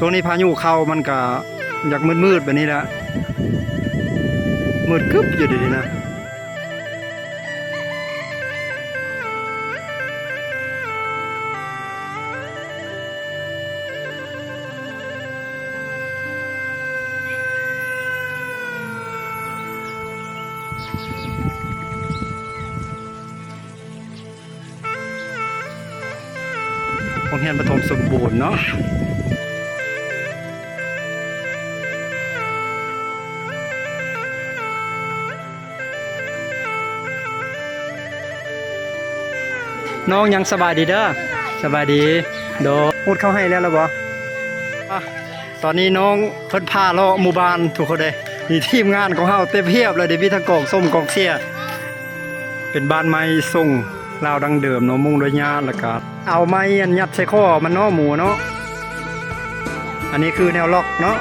ຊ່ວງນີ້ພາຍຸເຂົ້າ ມັນກະຢາກມືດໆແບບນີ້ແຫຼະ ມືດກຶບຢູ່ດຽວນີ້ນະ. ໂຮງຮຽນປະຖົມສົມບູນເນາະ. ນ້ອງຍັງສະບາຍດີເດີ. ສະບາຍດີ. ໂດຍ. ຫຸດເຂົ້າໄຮ່ແລ້ວລະບໍ່? ອ່ະ ຕອນນີ້ນ້ອງເພິ່ນພາເລາະໝູ່ບ້ານທຸກຄົນເດ້. ນີ້ທີມງານຂອງເຮົາເຕັມຮຽບເລີຍເດ້ ມີທັງກອງສົ້ມກອງເຊຍ. ເປັນບ້ານໄມ້ຊົງລາວດັ້ງເດີມເນາະ ມຸງດ້ວຍຫຍ້າ ແລ້ວກະເອົາໄມ້ອັນຍັດໃສ່ຄໍມັນເນາະ ໝູເນາະ. ອັນນີ້ຄືແນວລັອກເນາະ.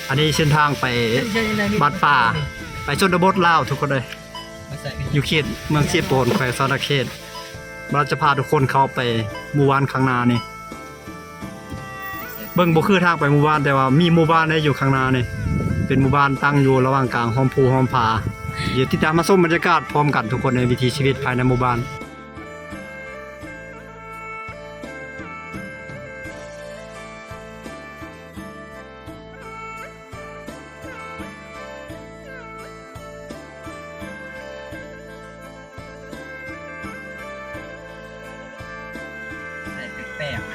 ອັນນີ້ເສັ້ນທາງໄປບ້ານປ່າ ໄປຊົນນະບົດລາວທຸກຄົນເອີຍ ຢູ່ເຂດເມືອງເຊໂປນ ແຂວງສະຫວັນນະເຂດ. ເຮົາຈະພາທຸກຄົນເຂົ້າໄປໝູ່ບ້ານຂ້າງໜ້ານີ້ ເບິ່ງບໍ່ຄືທາງໄປໝູ່ບ້ານ ແຕ່ວ່າມີໝູ່ບ້ານໄດ້ຢູ່ຂ້າງໜ້ານີ້ ເປັນໝູ່ບ້ານຕັ້ງຢູ່ລະຫວ່າງກາງຮ່ອມພູຮ່ອມຜາ. ດຽວຕິດຕາມມາຊົມບັນຍາກາດພ້ອມກັນທຸກຄົນ ໃນວິຖີຊີວິດພາຍໃນໝູ່ບ້ານ. ແປກໆ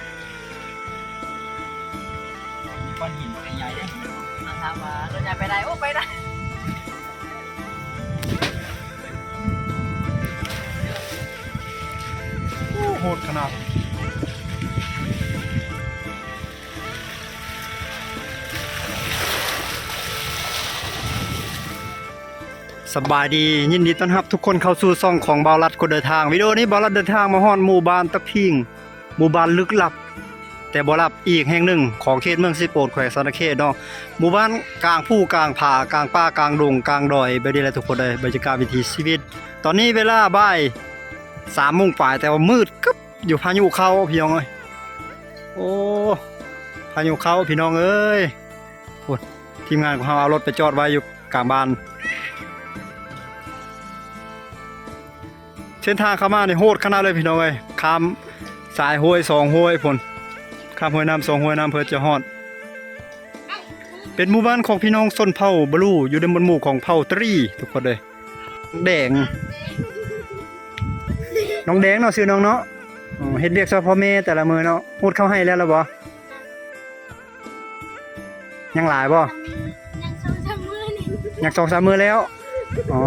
ມີກ້ອນຫີນໃຫຍ່ໆເດ້. ມາຖາມວ່າລົດໃຫຍ່ໄປໄດ້? ໂອ້ ໄປໄດ້. ໂອ້ ໂຫດຂະໜາດ. ສະບາຍດີ ຍິນດີຕ້ອນຮັບທຸກຄົນເຂົ້າສູ່ຊ່ອງຂອງບ່າວລັດຄົນເດີນທາງ. ວິດີໂອນີ້ບ່າວລັດເດີນທາງມາຮອດໝູ່ບ້ານຕະພິງ ໝູ່ບ້ານລຶກລັບ ແຕ່ບໍ່ລັບ ອີກແຫ່ງໜຶ່ງຂອງເຂດເມືອງເຊໂປນ ແຂວງສະຫວັນນະເຂດເນາະ. ໝູ່ບ້ານກາງພູກາງຜາ ກາງປ່າກາງດົງກາງດອຍ ແບບນີ້ແຫຼະທຸກຄົນເອີຍ. ບັນຍາກາດວິຖີຊີວິດ ຕອນນີ້ເວລາບ່າຍສາມໂມງປາຍ ແຕ່ວ່າມືດກຶບຢູ່ ພາຍຸເຂົ້າພີ່ນ້ອງເອີຍ. ໂອ້ ພາຍຸເຂົ້າພີ່ນ້ອງເອີຍ. ໂອ້ ທີມງານຂອງເຮົາເອົາລົດໄປຈອດໄວ້ຢູ່ກາງບ້ານ. ເສັ້ນທາງເຂົ້າມານີ້ໂຫດຂະໜາດເລີຍພີ່ນ້ອງເອີຍ ຂ້າມສາຍຫ້ວຍສອງຫ້ວຍພຸ້ນ ຂ້າມຫ້ວຍນ້ຳສອງຫ້ວຍນ້ຳເພື່ອຈະຮອດ. ເປັນໝູ່ບ້ານຂອງພີ່ນ້ອງຊົນເຜົ່າບະລູ ຢູ່ໃນໝວດໝູ່ຂອງເຜົ່າຕະຣີ ທຸກຄົນເອີຍ. ແດງ ນ້ອງແດງເນາະ ຊື່ນ້ອງເນາະ. ອໍ ເຮັດວຽກຊ່ວຍພໍ່ແມ່ແຕ່ລະມື້ເນາະ. ຫຸດເຂົ້າໄຮ່ແລ້ວລະບໍ່? ຍັງຫຼາຍບໍ່? ຍັງສອງສາມມື້ນີ້ ຍັງສອງສາມມື້ແລ້ວ. ອໍ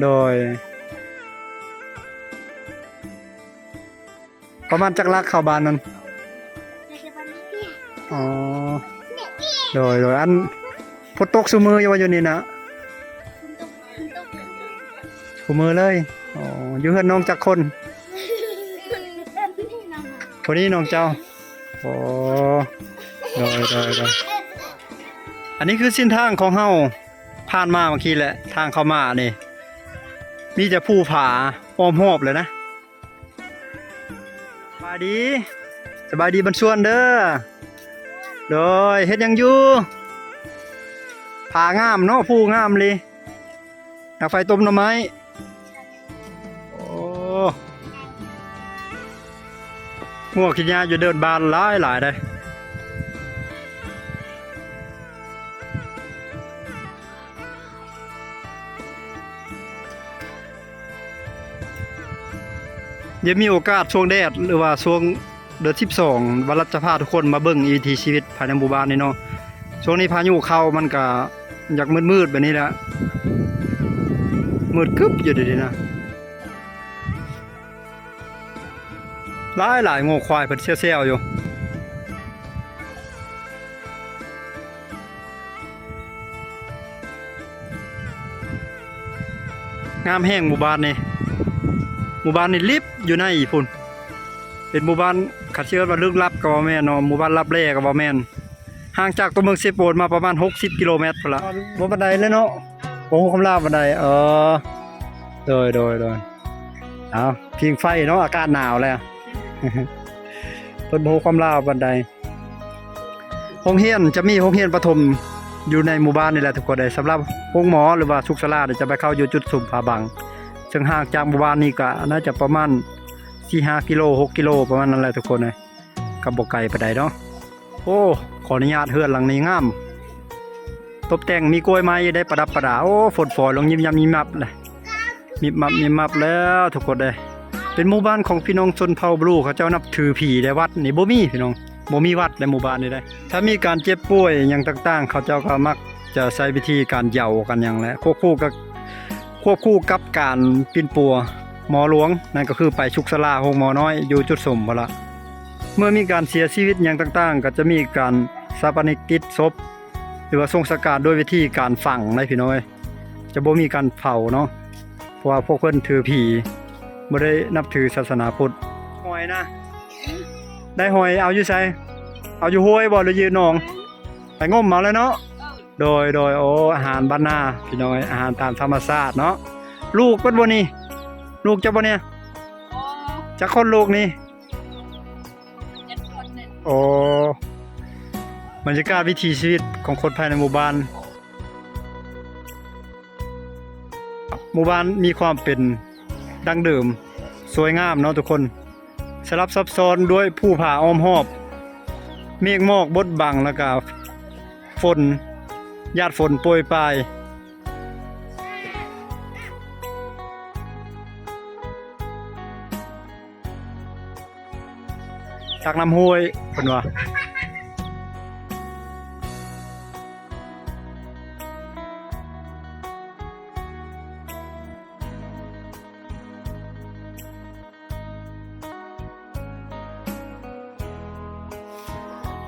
ໂດຍ. ປະມານຈັກຫຼັກເຂົ້າບ້ານນັ້ນ? ອໍ ໂດຍໆ. ອັນ ຝົນຕົກຊຸມື້ຢູ່ບໍ່ຢູ່ນີ້ນະ? ຊຸມື້ເລີຍ. ອໍ ຢູ່ເຮືອນນ້ອງຈັກຄົນ? ຜູ້ນີ້ນ້ອງເຈົ້າ. ອໍ ໂດຍໆໆ. ອັນນີ້ຄືເສັ້ນທາງຂອງເຮົາ ຜ່ານມາເມື່ອກີ້ແຫຼະ ທາງເຂົ້າມານີ້ ມີແຕ່ພູຜາອ້ອມຮອບເລີຍນະ. ສະບາຍດີ ສະບາຍດີບັນຊວນເດີ. ໂດຍ ເຮັດຫຍັງຢູ່? ຜາງາມເນາະ ພູງາມອີ່ຫຼີ. ດັງໄຟຕົ້ມໜໍ່ໄມ້. ໂອ້ ງົວຂີ້ຫຍ້າຢູ່ເດີ່ນບ້ານຫຼາຍໆເດ້. ດຽວມີໂອກາດຊ່ວງແດດ ຫຼືວ່າຊ່ວງເດືອນສິບສອງ ບ່າວລັດຈະພາທຸກຄົນມາເບິ່ງວິຖີຊີວິດພາຍໃນໝູ່ບ້ານນີ້ເນາະ. ຊ່ວງນີ້ພາຍຸເຂົ້າ ມັນກະຢາກມືດໆແບບນີ້ແຫຼະ ມືດກຶບຢູ່ດຽວນີ້ນະ. ຫຼາຍໆ ງົວຄວາຍເພິ່ນແຊວໆຢູ່. ງາມແຮງໝູ່ບ້ານນີ້ ໝູ່ບ້ານນີ້ລິບຢູ່ໃນພຸ້ນ. ເປັນໝູ່ບ້ານ ຄັນຊິເອີ້ນວ່າລຶກລັບກໍບໍ່ແມ່ນເນາະ ໝູ່ບ້ານລັບແລກໍບໍ່ແມ່ນ. ຫ່າງຈາກຕົວເມືອງເຊໂປນມາປະມານຫົກສິບກິໂລແມັດພຸ້ນລະ ບໍ່ປານໃດເລີຍເນາະ. ບໍ່ຮູ້ຄວາມລາວປານໃດ. ເອີ ໂດຍ ໂດຍ ໂດຍ. ເອົາ ຜິງໄຟເນາະ ອາກາດໜາວແລ້ວ ເພິ່ນບໍ່ຮູ້ຄວາມລາວປານໃດ. ໂຮງຮຽນ ຈະມີໂຮງຮຽນປະຖົມຢູ່ໃນໝູ່ບ້ານນີ້ແຫຼະທຸກຄົນເອີຍ. ສຳລັບໂຮງໝໍ ຫຼືວ່າສຸກສາລານີ້ ຈະໄປເຂົ້າຢູ່ຈຸດຊຸມຜາບັງ ເຊິ່ງຫ່າງຈາກໝູ່ບ້ານນີ້ກະໜ້າຈະປະມານສີ່ຫ້າກິໂລ ຫົກກິໂລ ປະມານນັ້ນແຫຼະທຸກຄົນເອີຍ. ກໍບໍ່ໄກປານໃດເນາະ. ໂອ້ ຂໍອະນຸຍາດ ເຮືອນຫຼັງນີ້ງາມ ຕົບແຕ່ງ ມີກ້ວຍໄມ້ໄດ້ປະດັບປະດາ. ໂອ້ ຝົນຝອຍລົງຍິບຍັບຍິບຍັບເລີຍ ມິບມັບມິບມັບແລ້ວທຸກຄົນເອີຍ. ເປັນໝູ່ບ້ານຂອງພີ່ນ້ອງຊົນເຜົ່າບລູ ເຂົາເຈົ້ານັບຖືຜີເດ້. ວັດນີ້ບໍ່ມີພີ່ນ້ອງ ບໍ່ມີວັດໃນໝູ່ບ້ານນີ້ເດ້. ຖ້າມີການເຈັບປ່ວຍຫຍັງຕ່າງໆ ເຂົາເຈົ້າກໍມັກຈະໃຊ້ວິທີການເຍົາກັນຫຍັງແຫຼະ ຄວບຄູ່ກັບ ຄວບຄູ່ກັບການປິ່ນປົວໝໍຫຼວງ ນັ້ນກໍຄືໄປສຸກສາລາໂຮງໝໍນ້ອຍຢູ່ຈຸດຊຸມພຸ້ນລະ. ເມື່ອມີການເສຍຊີວິດຫຍັງຕ່າງໆ ກໍຈະມີການຊາປະນະກິດສົບ ຫຼືວ່າສົ່ງສະການດ້ວຍວິທີການຝັງໃດ໋ພີ່ນ້ອງເອີຍ. ຈະບໍ່ມີການເຜົາເນາະ ເພາະວ່າພວກເພິ່ນຖືຜີ ບໍ່ໄດ້ນັບຖືສາສະໜາພຸດ. ຫອຍນະ ໄດ້ຫອຍເອົາຢູ່ໃສ? ເອົາຢູ່ຫ້ວຍບໍ່ ຫຼືຢູ່ໜອງ? ໄປງົມເອົາແລ້ວເນາະ. ໂດຍ ໂດຍ. ໂອ້ ອາຫານບ້ານນາພີ່ນ້ອງເອີຍ ອາຫານຕາມທຳມະຊາດເນາະ. ລູກເພິ່ນບໍ່ນີ້? ລູກເຈົ້າບໍ່ນີ້? ຈັກຄົນລູກນີ້? ໂອ້ ບັນຍາກາດວິຖີຊີວິດຂອງຄົນພາຍໃນໝູ່ບ້ານ. ໝູ່ບ້ານມີຄວາມເປັນດັ້ງເດີມ ສວຍງາມເນາະທຸກຄົນ. ສະຫຼັບຊັບຊ້ອນດ້ວຍພູຜາອ້ອມຮອບ ເມກໝອກບົດບັງ ແລ້ວກະຝົນ ຢາດຝົນໂປຍປາຍ. ຕັກນ້ຳຫ້ວຍເພິ່ນວ່າ.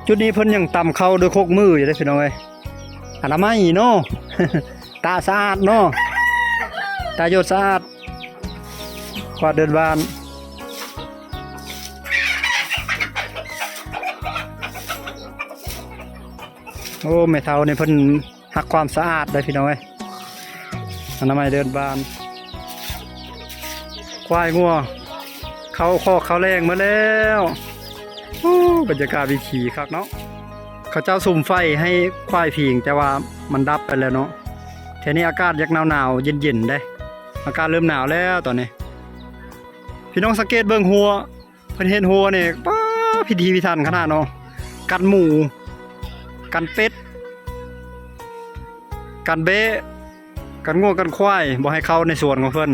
ຈຸດນີ້ເພິ່ນຍັງຕຳເຂົ້າດ້ວຍຄົກມືຢູ່ເດ້ພີ່ນ້ອງເອີຍ. ອະນາໄມເນາະ ຕາສະອາດເນາະ ຕາໂຍດສະອາດ ກວາດເດີ່ນບ້ານ. ໂອ້ ແມ່ເຖົ້ານີ້ເພິ່ນຮັກຄວາມສະອາດເດ້ພີ່ນ້ອງເອີຍ. ອະນາໄມເດີ່ນບ້ານ. ຄວາຍງົວເຂົ້າຄອກເຂົ້າແລ້ງໝົດແລ້ວ. ໂອ້ ບັນຍາກາດວິຖີຄັກເນາະ. ເຂົາເຈົ້າສຸມໄຟໃຫ້ຄວາຍຜິງ ແຕ່ວ່າມັນດັບໄປແລ້ວເນາະ. ແຖວນີ້ອາກາດຢາກໜາວໆ ເຢັນໆ ເດ້. ອາກາດເລີ່ມໜາວແລ້ວຕອນນີ້. ພີ່ນ້ອງສັງເກດເບິ່ງຮົ້ວ ເພິ່ນເຮັດຮົ້ວນີ້ ປ້າ ພິຖີພິຖັນຂະໜາດເນາະ. ກັນໝູ ກັນເປັດ ກັນແບ້ ກັນງົວກັນຄວາຍ ບໍ່ໃຫ້ເຂົ້າໃນສວນຂອງເພິ່ນ.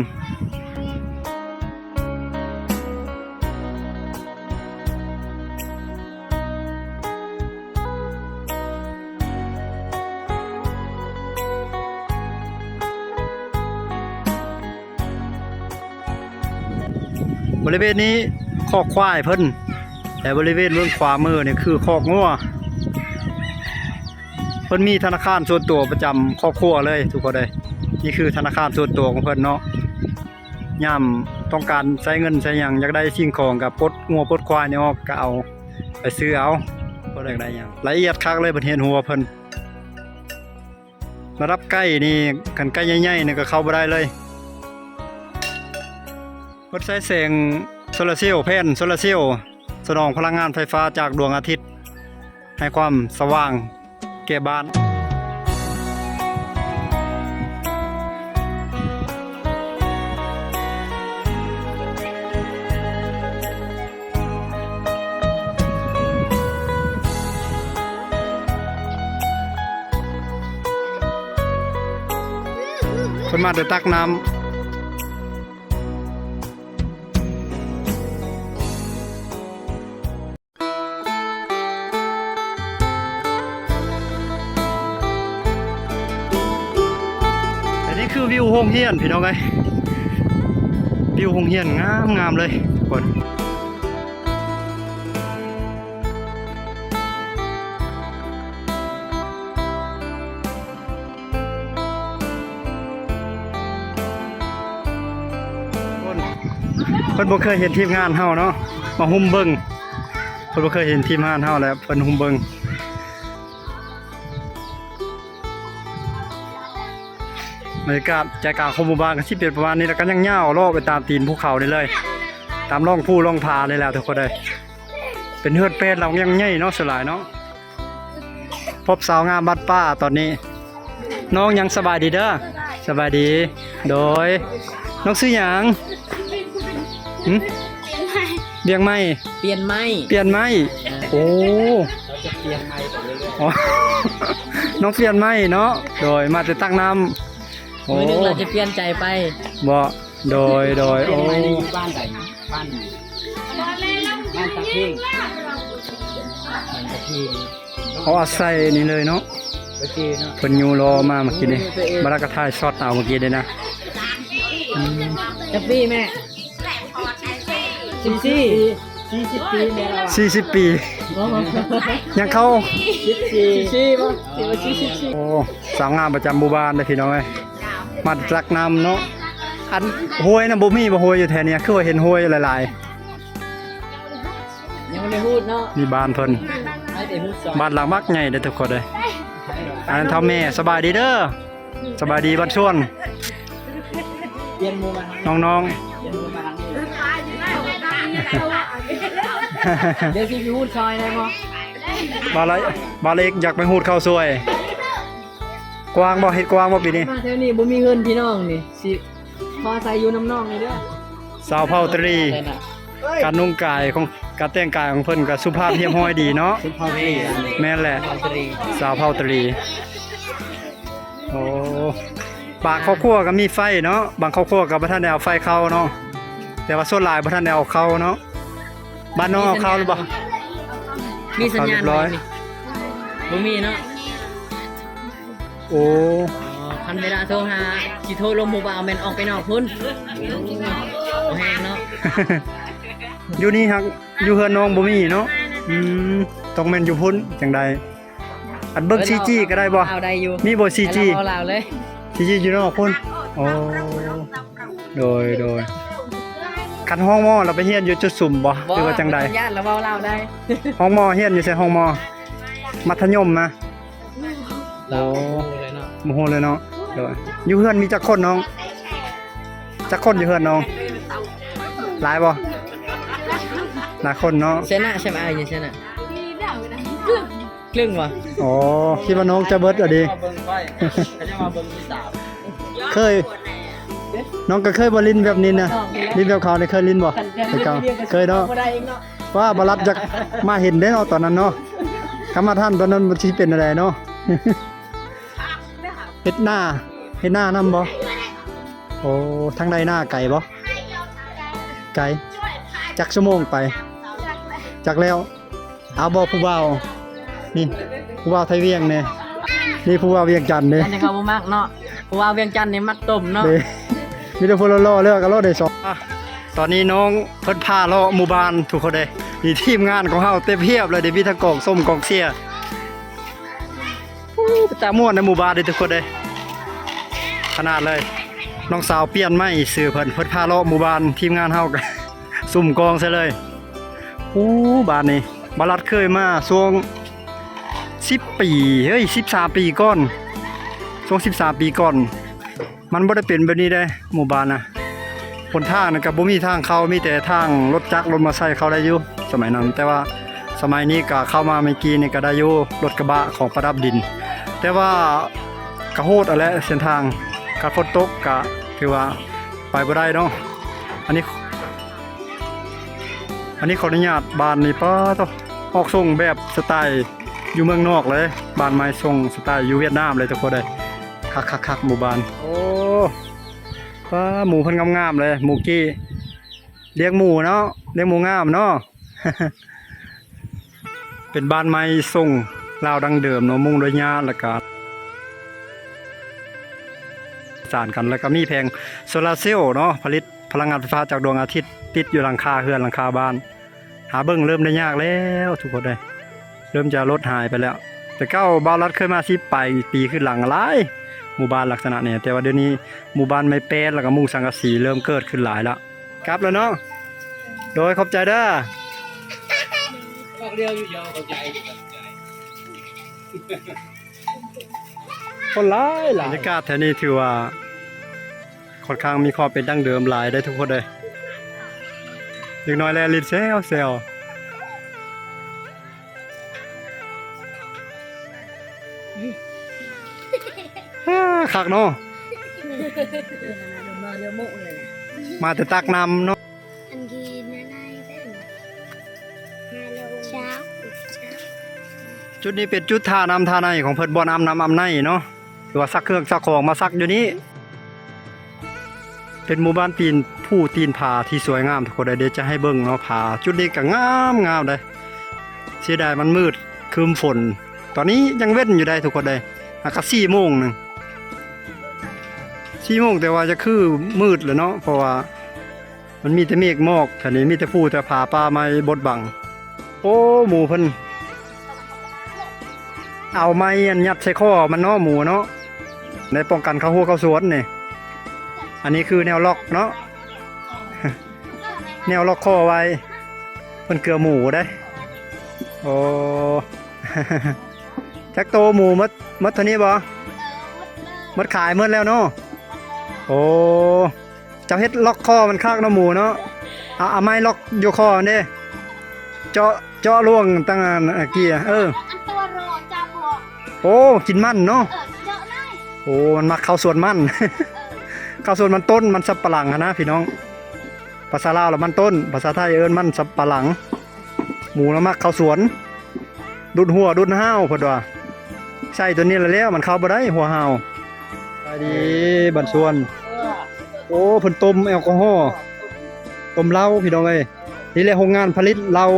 ບໍລິເວນນີ້ຄອກຄວາຍເພິ່ນ ແລະ ບໍລິເວນເບື້ອງຂວາມືນີ້ຄືຄອກງົວ. ເພິ່ນມີທະນາຄານສ່ວນຕົວປະຈຳຄອບຄົວເລີຍທຸກຄົນເອີຍ. ນີ້ຄືທະນາຄານສ່ວນຕົວຂອງເພິ່ນເນາະ. ຍາມຕ້ອງການໃຊ້ເງິນໃຊ້ຫຍັງ ຢາກໄດ້ສິ່ງຂອງ ກໍປົດງົວປົດຄວາຍນີ້ອອກ ກໍເອົາໄປຊື້ເອົາ ບໍ່ໄດ້ຢາກໄດ້ຫຍັງ. ລະອຽດຄັກເລີຍ ເພິ່ນເຮັດຮົ້ວເພິ່ນ. ລະດັບໄກ່ນີ້ ຄັນໄກ່ໃຫຍ່ໆນີ້ກໍເຂົ້າບໍ່ໄດ້ເລີຍ. ເພິ່ນໃຊ້ແສງໂຊລາເຊວ ແຜ່ນໂຊລາເຊວ ສະໜອງພະລັງງານໄຟຟ້າຈາກດວງອາທິດ ໃຫ້ຄວາມສະຫວ່າງແກ່ບ້ານ. ເພິ່ນມາແຕ່ຕັກນ້ຳ. ອັນນີ້ຄືວິວໂຮງຮຽນພີ່ນ້ອງເອີຍ ວິວໂຮງຮຽນງາມໆເລີຍທຸກຄົນ. ເພິ່ນ ເພິ່ນບໍ່ເຄີຍເຫັນທີມງານເຮົາເນາະ ມາຮຸ່ມເບິ່ງ. ເພິ່ນບໍ່ເຄີຍເຫັນທີມງານເຮົາ ແລະ ເພິ່ນຮຸ່ມເບິ່ງ. ໂ ບັນຍາກາດໃຈກາງຂອງໝູ່ບ້ານກໍຊິເປັນປະມານນີ້ ແລ້ວກໍຍັງຍາວເລາະໄປຕາມຕີນພູເຂົານີ້ເລີຍ ຕາມຮ່ອງພູຮ່ອງຜານີ້ແຫຼະທຸກຄົນເອີຍ. ເປັນເຮືອນແປດຫຼັງຍັງໃຫຍ່ເນາະ ສ່ວນຫຼາຍເນາະ. ພົບສາວງາມບ້ານປ່າຕອນນີ້. ນ້ອງຫຍັງ? ສະບາຍດີເດີ. ສະບາຍດີ. ໂດຍ. ນ້ອງຊື່ຫຍັງ? ຫື? ວຽງໃໝ່. ປ່ຽນໄມ້. ປ່ຽນໄມ້. ເອີ ໂອ້ ເຮົາຈະປ່ຽນໄມ້ໄປເລື້ອຍໆ. ອໍ ນ້ອງປ່ຽນໄມ້ເນາະ. ໂດຍ. ມາແຕ່ຕັກນ້ຳ. ໂອ້ ມື້ໜຶ່ງລາວຈະປ່ຽນໃຈໄປ. ບໍ່? ໂດຍ ໂດຍ. ໂອ້ ປ່ຽນໄມ້ນີ້ຢູ່ບ້ານໃດ? ບ້ານ ບ້ານຕາເພງ. ບ້ານຕາເພງ. ເຂົາອາໄສນີ້ເລີຍເນາະ. ໂອເຄເນາະ. ເພິ່ນຢູ່ລໍມາເມື່ອກີ້ນີ້. ໂອ້ຍ ບໍ່ໄດ້ກໍຖ່າຍຊັອດເອົາເມື່ອກີ້ນີ້ນະ. ອືມ ຈັກປີແມ່? ສິບສີ່. ສີ່ສິບປີແມ່ລາວ. ສີ່ສິບປີ. ອໍ ຍັງເຂົ້າ ສິບສີ່ ສິບສີ່ບໍ່? ຖືວ່າສີ່ສິບສີ່. ໂອ້ ສາວງາມປະຈຳໝູ່ບ້ານເດ້ພີ່ນ້ອງເອີຍ. ມາຕັກນ້ຳເນາະ. ອັນຫ້ວຍນະ ບໍ່ມີບໍ່? ຫ້ວຍຢູ່ແຖວນີ້ ຄືວ່າເຫັນຫ້ວຍຫຼາຍໆ. ຍັງບໍ່ໄດ້ຮູດເນາະ. ນີ້ບ້ານເພິ່ນ. ບ້ານຫຼັງບັກໃຫຍ່ເດ້ທຸກຄົນເອີຍ. ອັນນັ້ນເຖົ້າແມ່. ສະບາຍດີເດີ. ສະບາຍດີບ້ານຊວນ. ປ່ຽນໝູ່ມາ ນ້ອງໆ. ປ່ຽນໝູ່ມາ ດຽວຊິໄປຮູດຊ່ອຍໄດ້ບໍ່? ບ່າວລະ ບ່າວລະເອກຢາກໄປຮູດເຂົ້າຊ່ວຍ. ກວ້າງບໍ່? ເຮັດກວ້າງບໍ່ປີນີ້? ມາແຖວນີ້ບໍ່ມີເຮືອນພີ່ນ້ອງນີ້ ຊິຂໍອາໄສຢູ່ນຳນ້ອງນີ້ເດີ. ສາວເຜົ່າຕະຫຼີ່. ການນຸ່ງກາຍຂອງ ການແຕ່ງກາຍຂອງເພິ່ນກໍສຸພາບຮຽບຮ້ອຍດີເນາະ. ສຸພາບດີ. ແມ່ນແຫຼະ. ສາວເຜົ່າຕະຫຼີ່. ໂອ້ ບາງຄອບຄົວກໍມີໄຟເນາະ, ບາງຄອບຄົວກໍບໍ່ທັນໄດ້ເອົາໄຟເຂົ້າເນາະ, ແຕ່ວ່າສ່ວນຫຼາຍບໍ່ທັນໄດ້ເອົາເຂົ້າເນາະ. ບ້ານນ້ອງເອົາເຂົ້າຫຼືບໍ່? ມີສັນຍານບໍ່ນີ້? ບໍ່ມີເນາະ. ໂອ້ ຄັນເວລາໂທຫາ ຊິໂທລົມຜູ້ບ່າວແມ່ນອອກໄປນອກພຸ້ນ. ບໍ່ແຮງເນາະ. ຢູ່ນີ້ຮັກ ຢູ່ເຮືອນນ້ອງບໍ່ມີເນາະ. ອືມ ຕ້ອງແມ່ນຢູ່ພຸ້ນຈັ່ງໃດ. ອັນເບິ່ງ ສີ່ຈີ ກໍໄດ້ບໍ່? ເວົ້າໄດ້ຢູ່. ມີບໍ່ ສີ່ຈີ? ເວົ້າລາວເລີຍ. ສີ່ຈີ ຢູ່ນອກພຸ້ນ. ໂອ້ ໂດຍ ໂດຍ. ຄັນຮ້ອງໝໍລະໄປຮຽນຢູ່ຈຸດສຸມບໍ່ ຫຼືວ່າຈັ່ງໃດ? ບໍ່ຕ້ອງຢ້ານ ລະເວົ້າລາວໄດ້. ຮ້ອງໝໍຮຽນຢູ່ໃສ? ຮ້ອງໝໍ ມັດທະຍົມນະ? ລາວບໍ່ຮູ້ເລີຍເນາະ. ບໍ່ຮູ້ເລີຍເນາະ. ໂດຍ. ຢູ່ເຮືອນມີຈັກຄົນນ້ອງ? ຈັກຄົນຢູ່ເຮືອນນ້ອງ? ຫຼາຍບໍ່? ຫຼາຍຄົນເນາະ. ຊະນະ ຊະນະ ຢູ່ຊະນະ. ລຶ້ງບໍ່? ອໍ ຄິດວ່ານ້ອງຈະເບິດອະດີ. ເຂົາເຈົ້າມາເບິ່ງຂ້ອຍ ເຂົາເຈົ້າມາເບິ່ງທີ່ສາມ. ເຄີຍ ນ້ອງກໍເຄີຍບໍ່ຫຼິ້ນແບບນີ້ນະ? ຫຼິ້ນແບບເຂົານີ້ເຄີຍຫຼິ້ນບໍ່? ແຕ່ເກົ່າເຄີຍເນາະ. ວ່າບໍ່ລັດຢາກມາເຫັນເດ້ເນາະ ຕອນນັ້ນເນາະ. ຄັນມາທັນຕອນນັ້ນມັນຊິເປັນແນວໃດເນາະ? ເຮັດນາ ເຮັດນານຳບໍ່? ໂອ້ ທາງໃດນາໄກບໍ່? ໄກ. ຈັກຊົ່ວໂມງໄປ? ຈັກແລ້ວ. ເອົາບໍ່ຜູ້ບ່າວ? ນີ້ຜູ້ບ່າວໄທວຽງນີ້. ນີ້ຜູ້ບ່າວວຽງຈັນນີ້. ອັນນີ້ເຂົາບໍ່ມັກເນາະ. ຜູ້ບ່າວວຽງຈັນນີ້ມັກຕົ້ມເນາະ. ເດ້ ມີແຕ່ຜູ້ຫຼໍ່ໆ ເລືອກເອົາໂລດເດ້ສອງ. ອາ ຕອນນີ້ນ້ອງເພິ່ນພາເລາະໝູ່ບ້ານທຸກຄົນເດ້. ນີ້ທີມງານຂອງເຮົາເຕັມຮຽບເລີຍເດ້. ມີທັງກອງສົ້ມກອງເຊຍ. ໂອ້ ເປັນຕາມ່ວນໃນໝູ່ບ້ານເດ້ທຸກຄົນເດ້. ຂະໜາດເລີຍ. ນ້ອງສາວປ່ຽນໃໝ່ຊື່ເພິ່ນ. ເພິ່ນພາເລາະໝູ່ບ້ານ. ທີມງານເຮົາກໍ ສຸມກອງໃສ່ເລີຍ. ໂອ້ ບ້ານນີ້ ບ່າວລັດເຄີຍມາຊ່ວງສິບປີ ເຮີ້ຍ ສິບສາມປີກ່ອນ. ຊ່ວງສິບສາມປີກ່ອນ ມັນບໍ່ໄດ້ເປັນແບບນີ້ເດ້ ໝູ່ບ້ານນະ. ຫົນທາງນັ້ນກໍບໍ່ມີທາງເຂົ້າ ມີແຕ່ທາງລົດຈັກລົດມໍໄຊເຂົ້າໄດ້ຢູ່ສະໄໝນັ້ນ. ແຕ່ວ່າສະໄໝນີ້ກໍເຂົ້າມາເມື່ອກີ້ນີ້ກໍໄດ້ຢູ່ ລົດກະບະຂອງປະດັບດິນ. ແຕ່ວ່າກໍໂຫດຫັ້ນແຫຼະເສັ້ນທາງ. ຄັນຝົນຕົກກໍຖືວ່າໄປບໍ່ໄດ້ເນາະ. ອັນນີ້ ອັນນີ້ຂໍອະນຸຍາດ. ບ້ານນີ້ ປາໂທ້ ອອກຊົງແບບສະໄຕຢູ່ເມືອງນອກເລີຍ. ບ້ານໃໝ່ຊົງສະໄຕຢູ່ຫວຽດນາມເລີຍທຸກຄົນເອີຍ. ຄັກໆໆ ໝູ່ບ້ານ. ໂອ້ ປາ ໝູເພິ່ນງາມໆເລີຍ. ໝູກີ້ ລ້ຽງໝູເນາະ ລ້ຽງໝູງາມເນາະ. ເປັນບ້ານໄມ້ຊົງລາວດັ້ງເດີມເນາະ ມຸງດ້ວຍຫຍ້າ ແລ້ວກະສານກັນ ແລ້ວກະມີແຜງໂຊລາເຊວເນາະ ຜະລິດພະລັງງານໄຟຟ້າຈາກດວງອາທິດ ຕິດຢູ່ຫຼັງຄາເຮືອນ ຫຼັງຄາບ້ານ. ຫາເບິ່ງເລີ່ມໄດ້ຍາກແລ້ວທຸກຄົນເອີຍ ເລີ່ມຈະລົດຫາຍໄປແລ້ວ. ແຕ່ເກົ່າບ່າວລັດເຄີຍມາສິບປາຍປີຂຶ້ນຫຼັງຫຼາຍ ໝູ່ບ້ານລັກສະນະນີ້ ແຕ່ວ່າດຽວນີ້ໝູ່ບ້ານໄມ້ແປ້ນ ແລ້ວກະມຸງສັງກະສີເລີ່ມເກີດຂຶ້ນຫຼາຍລະ. ກັບແລ້ວເນາະ. ໂດຍ ຂອບໃຈເດີ. ຄົນຫຼາຍໆ. ບັນຍາກາດແຖວນີ້ຖືວ່າ ຂ້ອນຂ້າງມີຄວາມເປັນດັ້ງເດີມຫຼາຍເດ້ທຸກຄົນເດີ. ເດັກນ້ອຍແລ່ນຫຼິ້ນແຊວໆ. ອາ ຄັກເນາະ. ມາແຕ່ຕັກນ້ຳເນາະ. ອັນທີ່ໃນໆເດ້ ຫ້າໂລເຊົ້າ. ຈຸດນີ້ເປັນຈຸດທ່ານ້ຳທ່າໃນຂອງເພິ່ນ ບ່ອນອາບນ້ຳອາບໃນເນາະ. ຫຼືວ່າຊັກເຄື່ອງຊັກຂອງມາຊັກຢູ່ນີ້. ເປັນໝູ່ບ້ານຕີນພູຕີນຜາທີ່ສວຍງາມທຸກຄົນເດີ. ດຽວຈະໃຫ້ເບິ່ງເນາະ ຜາຈຸດນີ້ກໍງາມໆເດ້. ເສຍດາຍມັນມືດຄຶ້ມຝົນ. ຕອນນີ້ຍັງເວັນຢູ່ເດ້ທຸກຄົນເດີ. ຫາກະສີ່ໂມງໜຶ່ງ ສີ່ໂມງ ແຕ່ວ່າຈະຄືມືດແລ້ວເນາະ ເພາະວ່າ ມັນມີແຕ່ເມກໝອກ ແຖວນີ້ມີແຕ່ພູແຕ່ຜາ ປ່າໄມ້ບົດບັງ. ໂອ້ ໝູເພິ່ນເອົາໄມ້ອັນຍັດໃສ່ຄໍມັນເນາະ ໝູເນາະ ໄດ້ປ້ອງກັນເຂົ້າຮົ້ວເຂົ້າສວນນີ້. ອັນນີ້ຄືແນວລັອກເນາະ ແນວລັອກຄໍໄວ້ ເພິ່ນເກືອໝູເດ້. ໂອ້ ຈັກໂຕໝູໝົດ ໝົດເທົ່ານີ້ບໍ່? ໝົດຂາຍໝົດແລ້ວເນາະ. ໂອ້ ເຈົ້າເຮັດລັອກຄໍມັນຄັກເນາະໝູເນາະ. ເອົາ ເອົາໄມ້ລັອກຢູ່ຄໍມັນເດ້ ເຈາະ ເຈາະລວງຕັ້ງອັນ ອັນກີ້ ເອີ ອັນຕົວໂຣຈັບບໍ່? ໂອ້ ກິນມັນເນາະ. ເອີ ເຈາະໄດ້. ໂອ້ ມັນມັກເຂົ້າສວນມັນ ເອີ ເຂົ້າສວນມັນຕົ້ນ ມັນສຳປະຫຼັງຫັ້ນນະພີ່ນ້ອງ. ພາສາລາວລະມັນຕົ້ນ ພາສາໄທເອີ້ນມັນສຳປະຫຼັງ. ໝູລະມັກເຂົ້າສວນ ດຸດຫົວດຸດຫ້າວເພິ່ນວ່າ. ໃສ່ຕົວນີ້ລະແລ້ວ ມັນເຂົ້າບໍ່ໄດ້ຫົວຫ້າວ. ສະບາຍດີບ້ານສວນ. ໂອ້ ເພິ່ນຕົ້ມແອລກໍຮໍ ຕົ້ມເຫຼົ້າພີ່ນ້ອງເອີຍ. ນີ້ແຫຼະໂຮງງານຜະລິດເຫຼົ້າ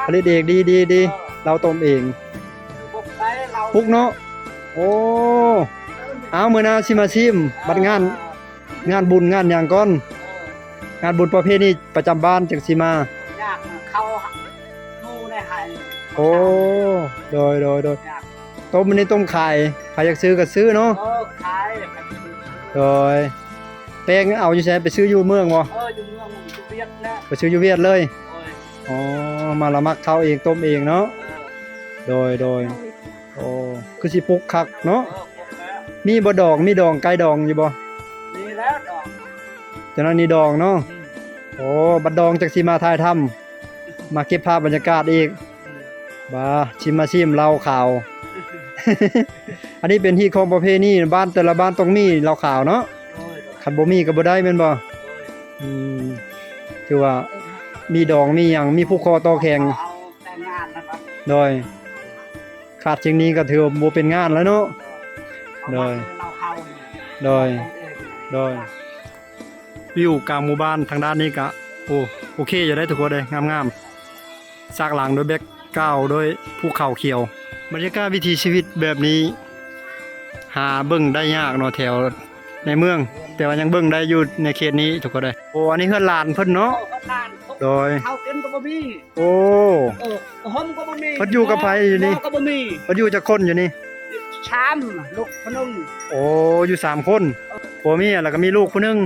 ຜະລິດເອງ. ດີໆໆ ເຫຼົ້າຕົ້ມເອງ ປຸກເນາະ. ໂອ້ ອ້າວ ມື້ໜ້າຊິມາຊີມ ບັດງານ ງານບຸນງານຫຍັງກ່ອນ ເອີ ງານບຸນປະເພນີປະຈຳບ້ານຈັ່ງຊິມາ. ຢາກເຂົ້າຢູ່ໃນໄຮ່. ໂອ້ ໂດຍ ໂດຍ ໂດຍ. ຢາກ ຕົ້ມນີ້ຕົ້ມຂາຍ ໃຜຢາກຊື້ກໍຊື້ເນາະ. ເອີ ຂາຍ. ໂດຍ. ແປ້ງເອົາຢູ່ໃສ? ໄປຊື້ຢູ່ເມືອງບໍ່? ເອີ ຢູ່ເມືອງ ຢູ່ຫວຽດແຫຼະ. ໄປຊື້ຢູ່ຫວຽດເລີຍ. ໂດຍ. ອໍ ມາລະມັກເຂົ້າເອງ ຕົ້ມເອງເນາະ. ເອີ ໂດຍ ໂດຍ. ໂອ້ ຄືຊິປຸກຄັກເນາະ. ເອີ ປຸກແລ້ວ. ມີບໍ່ດອງ ມີດອງ ໄກ່ດອງຢູ່ບໍ່? ມີແລ້ວດອງ. ຈັ່ງນັ້ນນີ້ດອງເນາະ. ອືມ. ໂອ້ ບັດດອງຈັກຊິມາຖ່າຍທຳ ມາເກັບພາບບັນຍາກາດອີກ. ອືມ. ບາ ຊິມາຊີມເຫຼົ້າຂາວ. ອັນນີ້ເປັນຮີດຄອງປະເພນີ ບ້ານແຕ່ລະບ້ານຕ້ອງມີເຫຼົ້າຂາວເນາະ. ໂດຍ. ຄັນບໍ່ມີກໍບໍ່ໄດ້ແມ່ນບໍ່? ໂດຍ. ອືມ ຖືວ່າມີດອງມີຫຍັງ ມີຜູກຄໍຕໍ່ແຂນ. ເອົາແຕ່ງງານນະ. ໂດຍ. ຂາດສິ່ງນີ້ກໍຖືວ່າບໍ່ເປັນງານແລ້ວເນາະ. ໂດຍ ໂດຍ ໂດຍ. ວິວກາງໝູ່ບ້ານທາງດ້ານນີ້ກະ ໂອ້ ໂອເຄຢູ່ເດ້ທຸກຄົນເດ້ ງາມໆ ສາກຫຼັງໂດຍແບັກກຣາວໂດຍພູເຂົາຂຽວ. ບັນຍາກາດວິຖີຊີວິດແບບນີ້ ຫາເບິ່ງໄດ້ຍາກເນາະ ແຖວໃນເມືອງ ແຕ່ວ່າຍັງເບິ່ງໄດ້ຢູ່ໃນເຂດນີ້ທຸກຄົນເດ້. ໂອ້ ອັນນີ້ເຮືອນຫຼານເພິ່ນເນາະ. ໂດຍ. ເຂົ້າກິນກໍບໍ່ມີ. ໂອ້ ເອີ ຜ້າຫົ່ມກໍບໍ່ມີ. ເພິ່ນຢູ່ກັບໃຜຢູ່ນີ້? ໝໍກໍບໍ່ມີ. ເພິ່ນຢູ່ຈັກຄົນຢູ່ນີ້? ສາມ ລູກຜູ້ໜຶ່ງ. ໂອ້ ຢູ່ສາມຄົນ. ເອີ ຜົວເມຍ ແລ້ວກໍມີລູກຜູ້ໜຶ່ງ.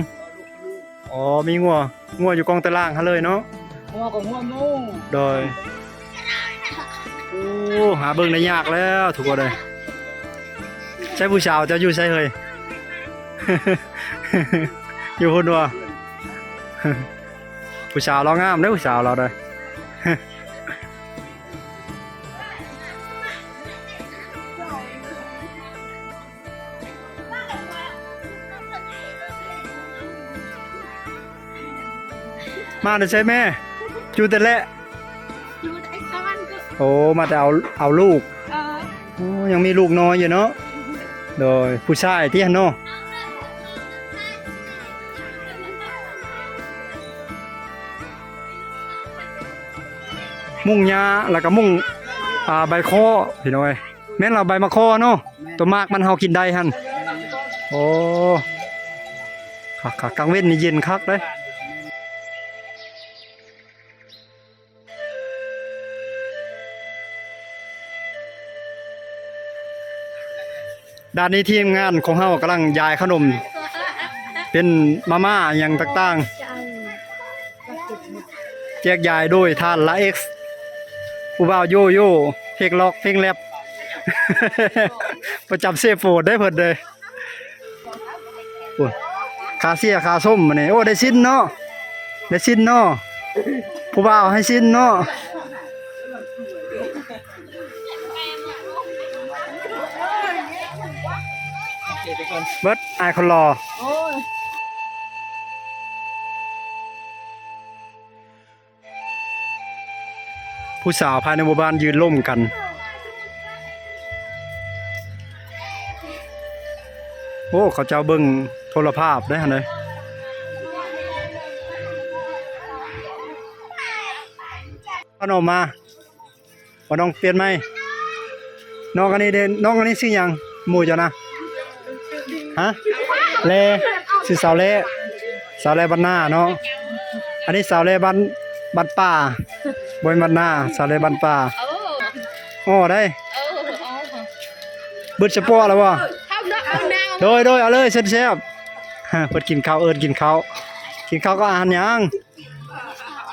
ເອີ ລູກຜູ້ໜຶ່ງ. ອໍ ມີງົວ ງົວຢູ່ກ້ອງຕາລ່າງຫັ້ນເລີຍເນາະ. ງົວກໍງົວໝູ. ໂດຍ. ໂອ້ ຫາເບິ່ງໄດ້ຍາກແລ້ວທຸກຄົນເອີຍ. ໃສຜູ້ສາວເຈົ້າຢູ່ໃສເຮີ້ຍ? ຢູ່ພຸ້ນບໍ່? ຜູ້ສາວລາວງາມເດ້ ຜູ້ສາວລາວເດ້. ມາແຕ່ໃສແມ່? ຢູ່ແຕ່ແລະ ຢູ່ແຕ່ໄອ້ກອນ. ໂອ້ ມາແຕ່ເອົາ ເອົາລູກ. ເອີ ໂອ້ ຍັງມີລູກນ້ອຍຢູ່ເນາະ. ໂດຍ. ຜູ້ຊາຍຕິຫັ້ນເນາະ. ມຸ້ງຫຍ້າ ແລ້ວກໍມຸ້ງ ອ່າ ໃບຄໍ້ ພີ່ນ້ອງເອີຍ. ແມ່ນລະ ໃບໝາກຄໍ້ເນາະ. ແມ່ນ. ຕົວໝາກມັນເຮົາກິນໄດ້ຫັ້ນ. ແມ່ນ. ໂອ້ ຄັກໆ ກາງເວັນນີ້ເຢັນຄັກເດ້. ດ້ານນີ້ທີມງານຂອງເຮົາກຳລັງຢາຍຂະໜົມ ເປັນມາມ່າຫຍັງຕ່າງໆ ແຈກຢາຍໂດຍທ່ານລາເອັກ ຜູ້ບ່າວໂຢໂຢ ເພງລັອກເພງແລັບ ປະຈຳເຊໂປນເດ້ເພິ່ນເດ້. ໂອ້ຍ ຂາເສຍຂາສົ້ມມື້ນີ້. ໂອ້ ໄດ້ສິນເນາະ ໄດ້ສິນເນາະ ຜູ້ບ່າວໃຫ້ສິນເນາະ. ເບິດ ອ້າຍຄົນຫຼໍ່. ຜູ້ສາວພາຍໃນໝູ່ບ້ານຢືນລົມກັນ. ໂອ້ ເຂົາເຈົ້າເບິ່ງໂທລະພາບໄດ໋ຫັ້ນເດ. ເອົານ້ອງມາ ວ່ານ້ອງປ່ຽນໃໝ່. ນ້ອງອັນນີ້ເດ້ ນ້ອງອັນນີ້ຊື່ຫຍັງ ໝູ່ເຈົ້ານະ? ຮະ? ແລ ຊື່ສາວແລ ສາວແລບ້ານນາເນາະ. ອັນນີ້ສາວແລບ້ານ ບ້ານປ່າ ບໍ່ແມ່ນບ້ານນາ ສາວແລບ້ານປ່າ. ເອີ ອໍໄດ໋ ເອີ ອໍ ເບິດສະປອກແລ້ວບໍ່? ໂດຍ ໂດຍ ເອົາເລີຍ ແຊບໆ. ເພິ່ນກິນເຂົ້າ ເອີ້ນກິນເຂົ້າ ກິນເຂົ້າກັບອາຫານຫຍັງ?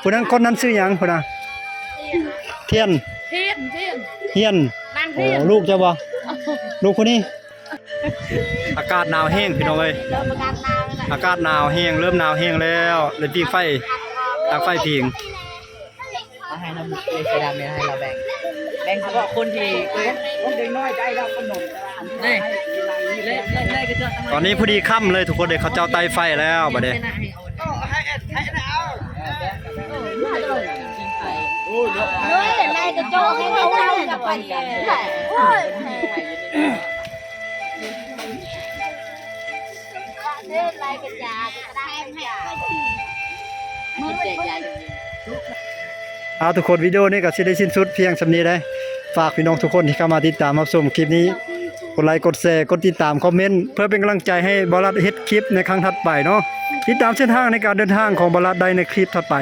ຜູ້ນັ້ນ ຄົນນັ້ນຊື່ຫຍັງ ຜູ້ນັ້ນ? ທຽນ ທຽນ ທຽນ ທຽນ. ໂອ້ ລູກເຈົ້າບໍ່? ລູກຜູ້ນີ້. ອາກາດໜາວແຮງພີ່ນ້ອງເອີຍ ອາກາດໜາວແຮງ ເລີ່ມໜາວແຮງແລ້ວ ເລີຍປີ້ງໄຟ ຕັ້ງໄຟພິງ. ມາໃຫ້ນ້ຳເອຍ ສະດຳ ໃຫ້ລາວແບ່ງ ແບ່ງສະເພາະຄົນທີ່ ເດັກນ້ອຍໄດ້ແລ້ວຂະໜົມ. ຕອນນີ້ພໍດີຄ່ຳເລີຍທຸກຄົນເດ້ ເຂົາເຈົ້າໄຕ້ໄຟແລ້ວບັດນີ້. ເອີຍ ໄລ່ກະໂຈກໃຫ້ເຂົາເອົາກັບໄປ. ເອົາ ທຸກຄົນ ວິດີໂອນີ້ກໍຊິໄດ້ສິ້ນສຸດພຽງສ່ຳນີ້ເດ້. ຝາກພີ່ນ້ອງທຸກຄົນທີ່ເຂົ້າມາຕິດຕາມຮັບຊົມຄລິບນີ້ ກົດໄລ ກົດແຊ ກົດຕິດຕາມ ຄອມເມັນ ເພື່ອເປັນກຳລັງໃຈໃຫ້ບ່າວລັດເຮັດຄລິບໃນຄັ້ງຖັດໄປເນາະ. ຕິດຕາມເສັ້ນທາງໃນການເດີນທາງຂອງບ່າວລັດໄດ້ໃນຄລິບຖັດໄປ.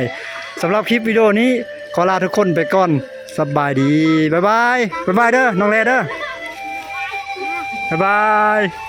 ສຳລັບຄລິບວິດີໂອນີ້ ຂໍລາທຸກຄົນໄປກ່ອນ. ສະບາຍດີ ບາຍບາຍ ບາຍບາຍເດີ ນ້ອງແລເດີ ບາຍບາຍ.